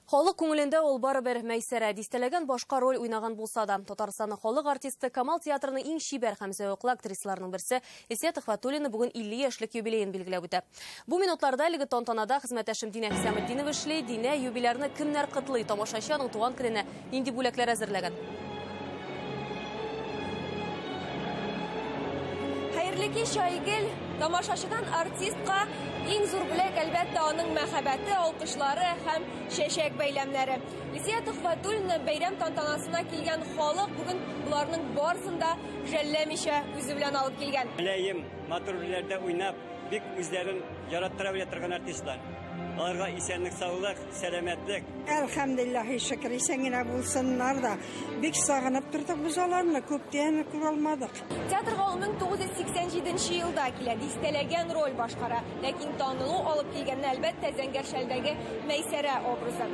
Халык күңелендә ул барыбер Мәйсәрә. Дистәләгән башка роль уйнаган булса да, Татарстанның халык артисты, Камал театрының иң чибәр һәм зәвыклы актрисаларының берсе Илсөя Төхвәтуллина бүген 50 яшьлек юбилеен билгеләп үтә. Бу минутларда әлеге тантанада хезмәттәшем Динә Хисаметдинова эшли. Динә, юбилярны кемнәр котлый? Тамашачы аның туган көненә нинди бүләкләр әзерләгән? Хәерле кич, Айгөл! Тамашачыдан артистка иң зур бүләк, әлбәттә, аның мәхәббәте, алкышлары һәм чәчәк бәйләмнәре. Илсөя Төхвәтуллина бәйрәм тантанасына килгән халык бүген боларның барысын да жәлләмичә үзе белән алып килгән. Мөлаем, матур рольләрдә уйнап, бик үзләрен яраттыра белә торган артистлар. Аларга исәнлек-саулык, сәламәтлек. Әлхәмдулиллаһи шөкер, исән генә булсыннар да. Бик сагынып тордык без аларны, күптән күрә алмадык. Театрга ул 1987 елда килә, дистәләгән роль башкара. Ләкин танылу алып килгәнне, әлбәттә, Зәңгәр шәлдәге Мәйсәрә образы.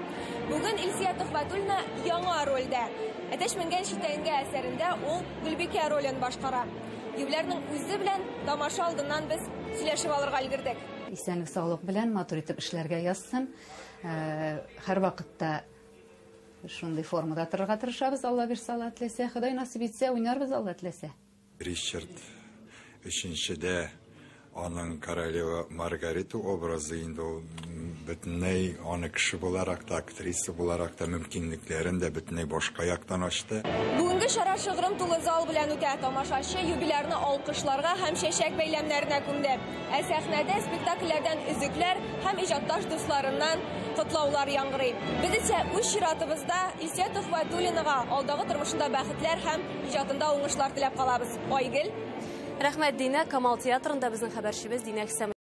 Бүген Илсөя Төхвәтуллина яңа рольдә. Әтәч менгән читәнгә әсәрендә ул Гөлбикә ролен башкара. Юбилярның үзе белән тамаша алдыннан без сөйләшеп алырга өлгердек. Исәнлек саулык белән матур итеп эшләргә язсын. Һәрвакытта шундый формада торырга тырышабыз, Алла бирсә, Алла теләсә, Ходай насыйп итсә, уйнарбыз, Алла теләсә. Ричард өченчедә аның королева Маргарита образы инде ул бөтенләй аны кеше буларак та, актриса буларак та мөмкинлекләрен дә бөтенләй башка яктан ачты. Бүгенге чара шыгрым тулы зал белән үтә. Тамашачы юбилярны алкышларга һәм чәчәк бәйләмнәренә күмде. Ә сәхнәдә спектакльләрдән өзекләр һәм иҗатташ дусларыннан котлаулар яңгырый. Без исә үз чиратыбызда Илсөя Төхвәтуллинага алдагы тормышында бәхетләр һәм иҗатында уңышлар теләп калабыз. Айгөл. Рәхмәт, Динә. Камал театрында безнең хәбәрчебез Динә Хисаметдинова.